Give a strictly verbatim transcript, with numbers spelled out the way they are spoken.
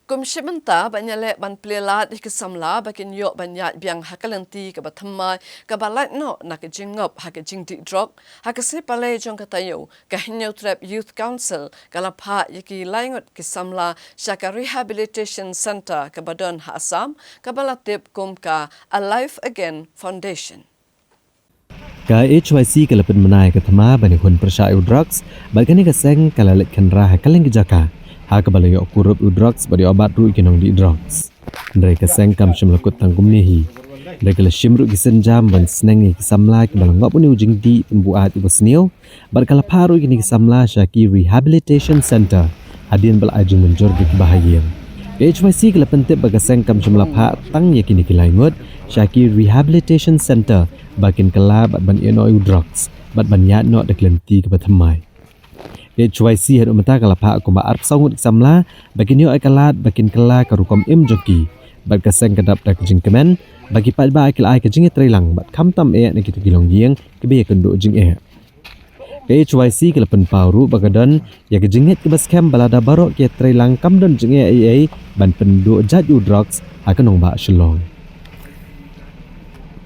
Kum shibynta ba ngi leh ban plie lad ïa ki samla ba kin ïoh ban ïaid biang ha ka lynti kaba thymmai kaba lait noh na ka jingngop ha ka jingdih drok, ha ka sngi Palei jong ka taïew ka Hynñiewtrep Youth Council ka la phah ïa ki lai ngut ki samla sha ka Rehabilitation Centre kaba don ha Assam kaba la tip kum ka Alive Again Foundation. Ka H Y C ka la pynbna ïa ka thma ban ïakhun pyrshah ïa u drugs bad kane ka seng ka la leit khynra ha kylleng ki jaka ha kaba la ïoh kurup ïa u drugs bad ïoh bat ruh ïa ki nongdih drugs. Hynrei ka seng kam shym la kut tang kumne hi. Hynrei ka la shim ruh ki sienjam ban sneng ïa ki samla kiba la ngop une u jingdih pynbuaid uba sniew bad ka la phah ruh ïa kine ki samla sha ki Rehabilitation Centre hadien ba la ai jingmynjur da ki bahaïing. Ka H Y C ka la pyntip ba ka seng kam shym la phah tang ïa kine ki lai ngut sha ki Rehabilitation Centre ba kin kylla bad ban ïehnoh ïa u drugs bad ban ïaid noh da ka lynti kaba thymmai. Ka H Y C haduh mynta ka la phah kumba arphew saw ngut ki samla ba kin ïoh ïa ka lad ba kin kylla ka rukom im jong ki bad ka seng ka dap da ka jingkmen ba ki paidbah ki la ai ka jingïatreilang bad khamtam eh na kita ki longïing kiba ïakynduh jingeh. Ka H Y C ka la pynpaw ruh ba ka don ïa ka jingngeit kaba skhem ba lada baroh ki ïatreilang kam don jingeh ei ei ban pynduh jait ïa u drugs ha ka nongbah Shillong.